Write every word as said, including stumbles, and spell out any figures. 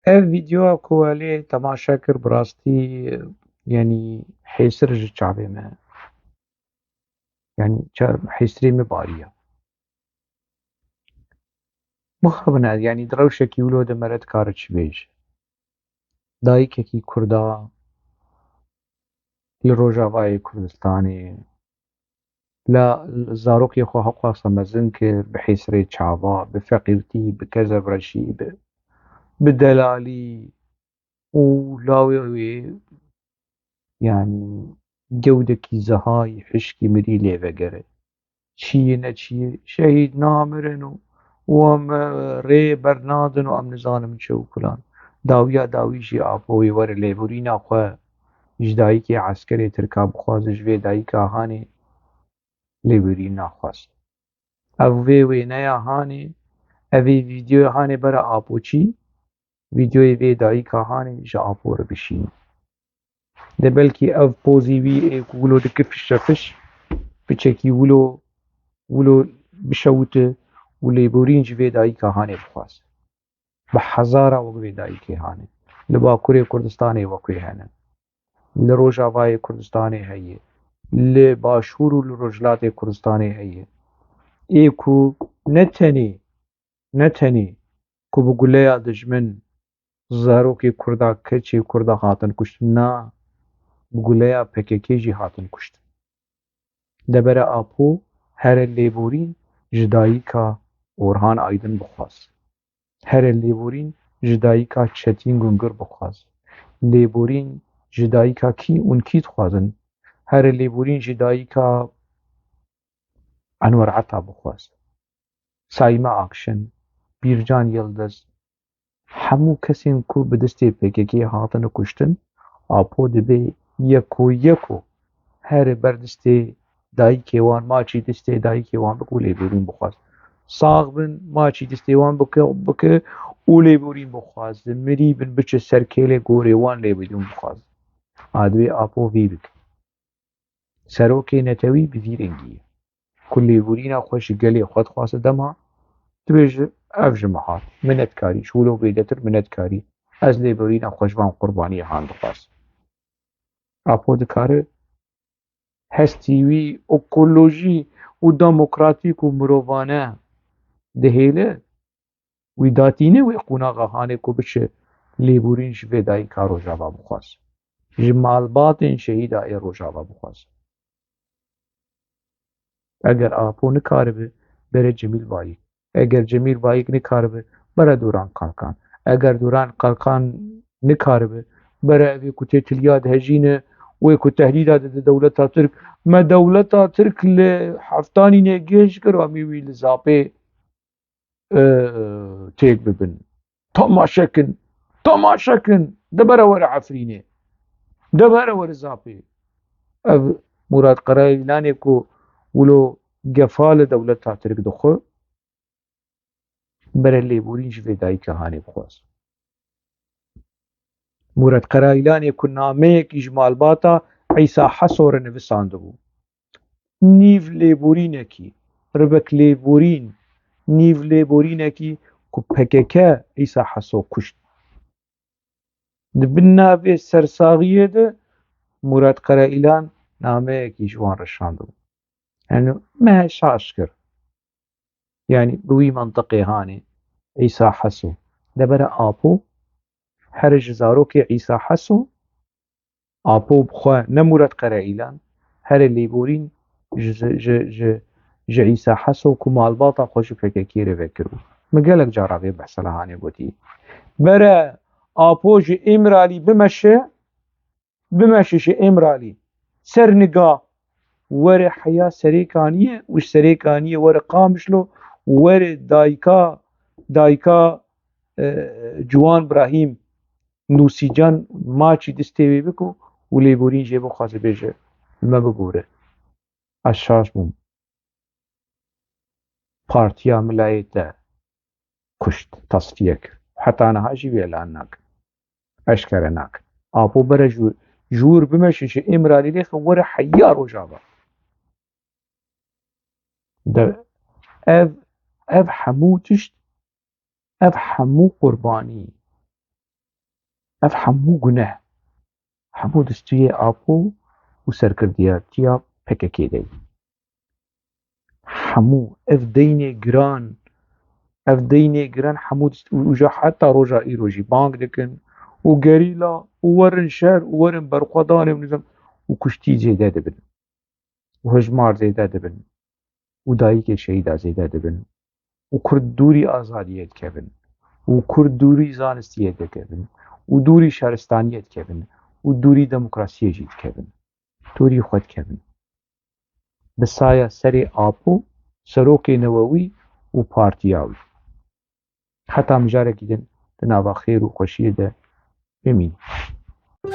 Ev vîdeoya ku we lê temaşe kir, bi rastî, yanî hêsir ji çavê me, yanî ça-, hêsirê me bariya. Mixabin ez, yanî di rewşekî wilo de mere dikare çi bêje. Dayikekî Kurda li Rojavayê Kurdistanê, la zarokê xwe hewqasa mezin kir, bi hêsirê çava, bi feqîrtî, bi kezebreşî, bi, bi delalî û lawê wê, yanî gewdekî zehayî hişkî mirî lê vegere. Çiyê neçiyê, şehîd namirin û, û em, e, rê bernadin û em nizanim çi û filan. Dawiya dawî jî Apo wê were lêborîna xwe ji dayikê eskerê Tirka bixwaze, ji vê dayika Hanê lêborîna xwest. Ev vê wêneya Hanê, ev ê vîdeoya Hanê bere Apo çî, vîdeoyê vê dayika Hanê ji Apo re bişîne. De belkî ev pozî wî ê ku wilo dike fişefiş, piçekî wilo, wilo bişewite û lêborîn ji vê dayika Hanê bixwaze. Bi hezara wek vê dayikê Hanê. Li Bakurê Kurdistanê wek wê hene. Li Rojavayê Kurdistanê heye. Li Başûr û li Rojhilatê Kurdistanê heye. Ê ku ne tenê, ne tenê ku bi guleya dijmin zarokê Kurda, keçê Kurda hatin kuştin, na, bi guleya P K K jî hatin kuştin. Debere Apo here lêborîn ji dayika Orhan Aydin bixwaz. Here lêborîn ji dayika Çetîn Gungir bixwaz. Lêborîn ji dayika kî û kî dixwazin? Here lêborîn ji dayika Enwer Ata bixwaz. Saîme Akşin, Bîrcan Yildiz, hemû kesên ku bi destê P K K hatine kuştin, Apo dibê yeko yeko here ber destê dayikê wan, maçî destê dayikê wan bike û lêborîn bixwaz. Sax bin, maçî destê wan bike, bike û lêborîn bixwaz. Mirî bin, biçe ser kêlê gorê wan, lêborîn bixwaz. A dibê Apo vî bike. Serokê netewî bi vî rengî ye. Ku lêborîna xwe ji gelê xwe dixwaze dema, dibêje, ev ji min hat, minetkarî, ji wilo bêdetir minetkarî, ez lêborîna xwe ji van qurbaniyê han dixwazim. Apo dikare hestî wî ekolojî û demokratîk û mirovane dihêle, wî datîne wê qonaxa Hanê ku biçe lêborîn ji vê dayika Rojava bixwaz. Ji malbatên şehîda ê Rojava bixwaz. Eger Apo nikaribe, bere Cemîl Bayik. Eger Cemîl Bayik nikaribe, bere Duran Kalkan. Eger Duran Kalkan nikaribe, bere evê ku têtiliya dihejîne, wê ku tehdîda dide dewleta Tirk. Me dewleta Tirk li heftanî nêgêj kir, em ê wî li Zapê e, têk bibin. Temaşe kin, temaşe kin, debere were Efrînê, debere were Zapê. Ev Murat Karayilanê ku wilo gefa li dewleta Tirk dixwe, bere lêborîn ji vê dayika Hanê bixwaz. Murat Karayilanê ku nameyekî ji malbata Îsa Heso re nivisandibû. Nîv lêborînekî, ribek lêborîn, nîv lêborînekî ku P K K Îsa Heso kuşt. Di bin navê sersaxiyê de Murat Karayilan nameyekî ji wan re şandibû. Yani me şaş kir. Yani bi wî mentiqê Hanê Îsa Heso. Debere Apo, here ji zarokê Îsa Heso, Apo bi xwe ne Murat Karayilan, here lêborîn ji, ji, ji, ji Îsa Heso ku malbata xwe ji P K K re vekiribû. Min gelek cara vê behsa li Hanê gotî. Bere Apo ji Îmralî bimeşe, bimeşe ji Îmralî. Ser niga were heya Serêkaniyê û ji Serêkaniyê were Qamişlo, were dayika, dayika, e, Ciwan Birahîm Nûsîcan maçî distê wê biko û lêborîn jê bixwaze bêje, me bigore. Ez şaş bûm. Partiya min layê te kuşt, tasfiye kir. Heta niha jî wê elan nakin. Eşkere nakin. Apo bere jû-, jûr bimeşe ji Îmralî lêxe were heya Rojava. De ev, ev hemû tişt, ev hemû qurbanî Ev hemû guneh, hemû di stûyê Apo û serkirdiyatiya P K K de ye. Hemû ev deynê giran, ev deynê giran hemû dist-, û, û ja heta roja îro jî bang dikin û gerîla û werin şer û werin berxwedanê û nizam û kuştî zêde dibin û hijmar zêde dibin û dayikê şehîda zêde dibin û Kurd dûrî azadiyê dikevin û Kurd dûrî zanistiyê dikevin û dûrî şaristaniyê dikevin û dûrî demokrasiyê jî dikevin. Dûrî xwe dikevin. Bi saya serê Apo, serokê newewî û partiya wî. Heta mijarekî din di nava xêr û xweşiyê de bimînin.